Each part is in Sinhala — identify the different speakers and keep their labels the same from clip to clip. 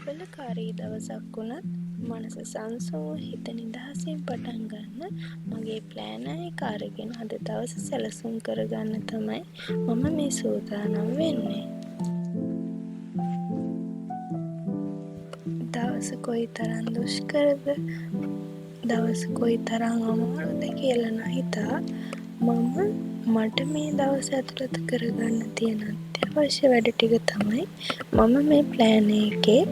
Speaker 1: කලබලකාරී දවසක් වුණත් මනස සංසුන්ව හිත නිදහසින් පටන් ගන්න මගේ ප්ලෑනර් එක අරගෙන අද දවස සැලසුම් කරගන්න තමයි මම මේ සූදානම් වෙන්නේ. දවස කොයි තරම් දුෂ්කරද, දවස කොයි තරම් අමාරුද කියලා නොහිතා මම මට මේ දවස ඇතුළත කරගන්න තියෙන අත්‍යවශ්‍ය වැඩ ටික තමයි මම මේ ප්ලෑනර් එකේ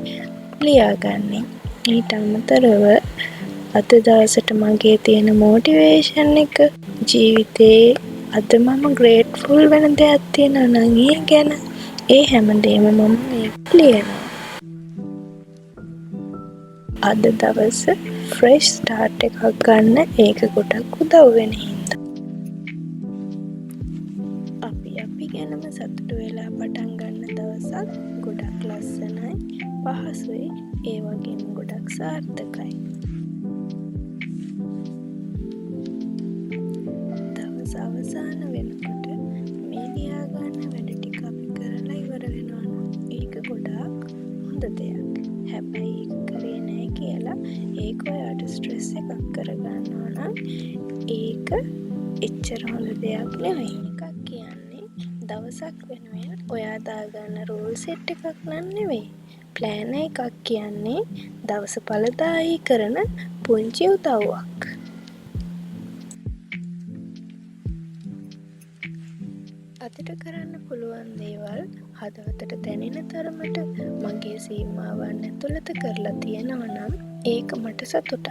Speaker 1: ලියාගන්නේ. ඊට අමතරව අද දවසට මගේ තියෙන මොටිවේෂන් එක, ජීවිතේ අද මම ග්‍රේට්ෆුල් වෙන දෙයක් තියෙනවා නම් ඒ ගැන, ඒ හැමදේම මම මේ ලියනවා. අද දවස ෆ්‍රෙෂ් ස්ටාර්ට් එකක් ගන්න ඒක ගොඩක් උදව් වෙන හින්දා. අපි අපි ගැනම සතුටු වෙලා පටන් ගන්න දවසක් ගොඩක් ලස්සනයි, පහසුයි, ඒ වගේම ගොඩක් සාර්ථකයි. දවස අවසාන වෙනකොට මේ ලියා ගන්න වැඩ ටික අපි කරලා ඉවර වෙනවා නම් ඒක ගොඩාක් හොඳ දෙයක්. හැබැයි ඒක කරේ නෑ කියලා ඒක ඔයාට ස්ට්‍රෙස් එකක් කරගන්නවා නම් ඒක එච්චර හොඳ දෙයක් නෙවෙයි. එකක් කියන්නේ දවසක් වෙනුවෙන් ඔයා දාගන්න රූල් සෙට් එකක් නම් නෙවෙයි. ප්ලෑනර් එකක් කියන්නේ දවස ඵලදායී කරන පුංචි උදව්වක්. අදට කරන්න පුළුවන් දේවල් හදවතට දැනෙන තරමට මගේ සීමාවන් ඇතුළත කරලා තියෙනවා නම් ඒක මට සතුටක්.